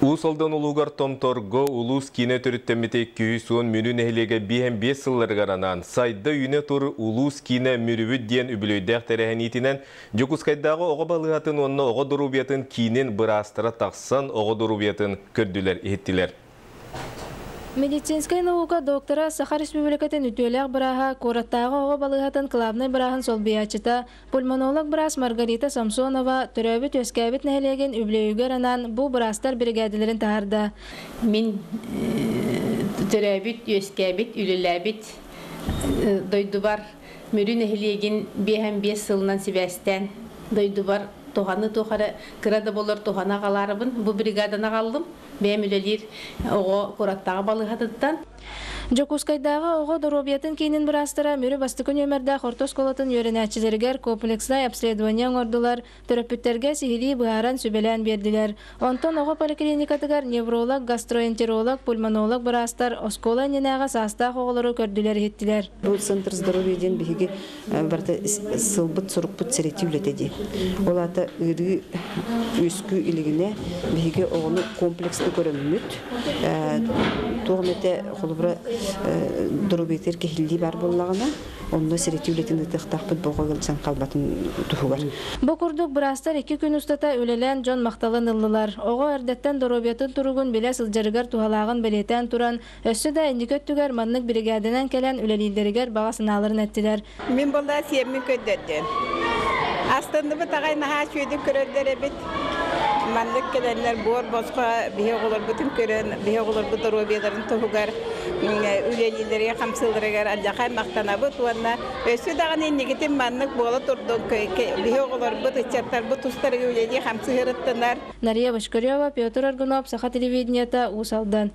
Уус Алдан улууһугар Томторго улуус киинэ төрүттэммитэ 210, Мүрү нэһилиэгэ 55 сылларыгар анаан «Сайда үүнэ тур, улуус киинэ Мүрүбүт» диэн үбүлүөйдээх тэрээһин иитинэн Дьокуускайдааҕы оҕо балыыһатын уонна оҕо доруобуйатын киинин быраастара тахсан оҕо доруобуйатын көрдүлэр-иһиттилэр. Медицинскэй наука доктора, Саха Республикатын үтүөлээх бырааһа, куораттааҕы оҕо балыыһатын кылаабынай бырааһын солбуйааччыта, пульмонолог быраас Маргарита Самсонова төрөөбүт-үөскээбит нэһилиэгин үбүлүөйүгэр анаан бу быраастар биригээдэлэрин таһаарда. Мин төрөөбүт, үөскээбит, үлэлээбит дойдубар Мүрү нэһилиэгин 55 сылынан сибээстээн дойдубар туһаны туох эрэ кыра да буолар туһаны аҕалаарыбын бу бригаданы аҕаллым. Бэйэм үлэлиир оҕо куораттааҕы балыыһатыттан. Дьокуускайдааҕы оҕо доруобуйатын киинин быраастара Мүрү бастакы нүөмэрдээх орто оскуолатын үөрэнээччилэригэр комплекснай обследование оҥордулар, төрөппүттэргэ сиһилии быһааран сүбэлээн биэрдилэр. Онтон оҕо поликлиникатыгар невролог, гастроэнтеролог, пульмонолог быраастар оскуола иннинээҕи саастаах оҕолору көрдүлэр-иһиттилэр. Бу Центр здоровья диэн биһиги барыта сылбыт сорукпут сэрэтии үлэтэ дии. Ол аата ыарыы үөскүү илигинэ биһиги оҕону комплексно көрөммүт, туох эмэтэ холобура доруобуйатыгар кэһиллии баар буоллаҕына, онно сэрэтии үлэтин ыытыахтаахпыт боҕо ыалдьан хаалбатын туһугар. Бу курдук быраастар икки күн устата үлэлээн дьон махталын ыллылар. Оҕо эрдэттэн доруобуйатын туругун билэ сылдьарыгар туһалааҕын бэлиэтээн туран, Өссө да инники өттүгэр маннык биригээдэнэн кэлэн үлэлииллэригэр баҕа санааларын эттилэр. Мин буолла сиэммин көрдөрдүм. Астынныбыт аҕай наһаа үчүгэйдик көрөллөр эбит. Маннык кэлэннэр буор босхо биһи оҕолорбутун көрөн, биһи оҕолорбут доруобуйаларын туһугар үлэлииллэригэр, хамсыылларыгар алдьархай махтанабыт уонна өссө даҕаны инникитин маннык буола турдун биһи оҕолорбут, ыччаттарбыт тустарыгар үлэлии хамсыырыттынар. Нария Бочкарева, Петр Аргунов, Саха телевидениета, Уус Алдан.